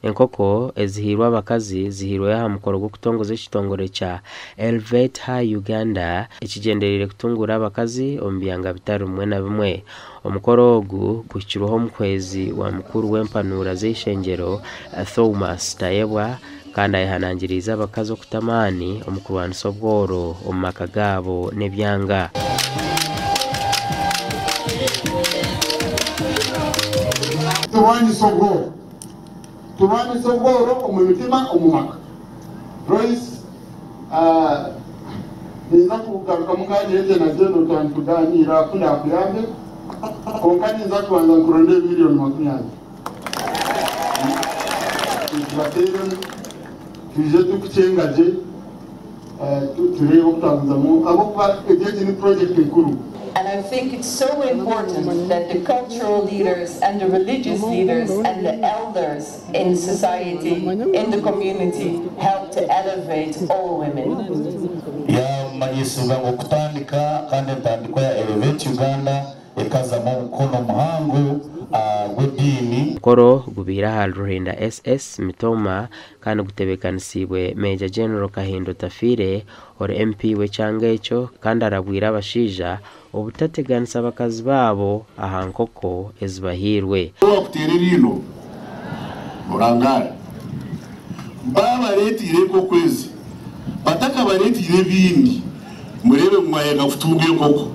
Enkoko ezihairwe abakazi zihairweyo aha mukoro gw'okutongoza ekitongore kya Elevate Her Uganda ekigyendereire kutunguura abakazi omu byanga bitari bimwe na bimwe. Omukoro ogu guhikirweho omuhwezi wa mukuru w'empanuura z'eishengyero, Thomas Tayebwa kandi ayehanangiriize abakazi okuta amaani omu kurwanisa obworo omu maka gaabo n'ebyanga. Turwanise obworo. Turwanise obworo omu mitima omu maka. Royce, Ninza kugarukamu ngaaniire gye na General twaba nitugaaniira ku ndaakuyambe, kwonka ninza kubanza nkurondere miriyoni 20. Tubateeremu twije turikukyenga gye tureebe oku twagumizamu ahabw'okuba egi ni purojekiti nkuru. And I think it's so important that the cultural leaders and the religious leaders and the elders in society, in the community, help to elevate all women. Yaamanyisibwa ngu okutandika kandi entandikwa ya Elevate Uganda ekazamu omukono muhango gw'ediini. Omukoro gubaire ahari Ruhinda SS Mitooma kandi gutebeekanisiibwe Major General Kahinda Otafiire ori MP w'ekyanga ekyo kandi arabwire abashaija obutateganisa bakazi baabo aha nkoko ezibahairwe. Owakuteera eriino orangaare. Baabareeteire enkoko ezi, batakabareeteire ebindi, mureebe ngu mwayega kutunga enkoko.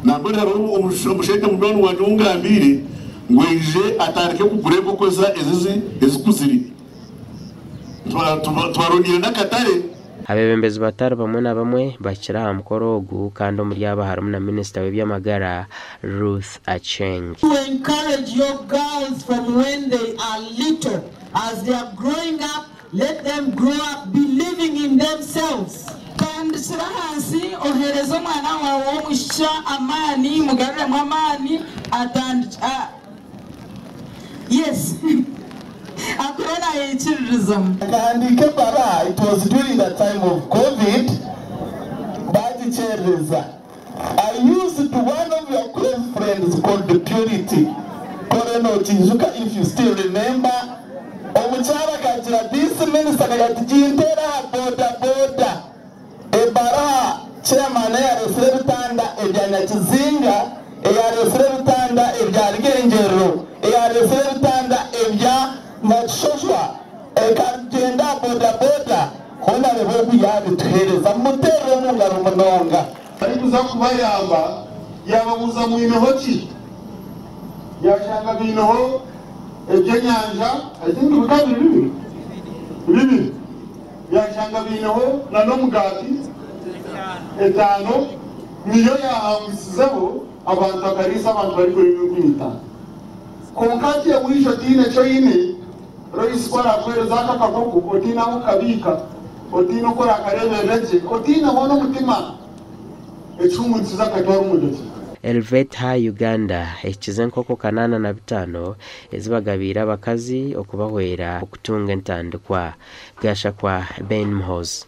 Nambwenu hariho omushaija munywani wangye ou ngambiire ngu aije atandike kugura enkoko ezikuzire. Tubarondeire n'akatare. Abeebembezi batari bamwe na bamwe bahikire aha mukoro ogu kandi omuri aba harimu na minisita w'eby'amagara, Ruth Aceng. To encourage your girls from when they are little, as they are growing up, let them grow up believing in themselves. Tandikira ahansi oheereze omwana waawe w'omwishiki amaani, mugaruremu amaani atandikye yes akure nayeikiririzamu. Nkahandiika ebaruha, it was during the time of covid, baagikyerereza. I used one of your close friends called Purity, kore nokiijuka if you still remember, omukyara akagira this minister akagira ati ginteere aha boda boda. Ebaruha chairman eyareetsire ebitanda ebya Nyakizinga, eyareetsire ebitanda ebya Ryengyerero, eyareetsire ebitanda ebya Nyakishoshwa ekagyenda aha boda boda hoona reeba oku yaabituheereza. Mumuteerere omu ngaro munonga. Arikuza kubayamba, yaababuuza mwineho ki? Yaashanga baineho eby'enyanja, I think bikaba biri bibiri, bibiri. Yaashanga baineho n'omugaati etaano, niyo yaahangwisizeho abantu akariisa abantu barikurenga 5000. Kwonka hati waija otaine eki oine, Royce ku araakuheereza aka akakoko otaine ahu kukabiika, otaine oku oraakareeberera gye, otaineho n'omutima, ekihungu nikiza kukatwara omu dakiika. Elevate Her Uganda ehikize enkoko 85 ezi bagabiire abakazi okubahwera okutunga entandikwa. Gashakwa Ben Muhoozi.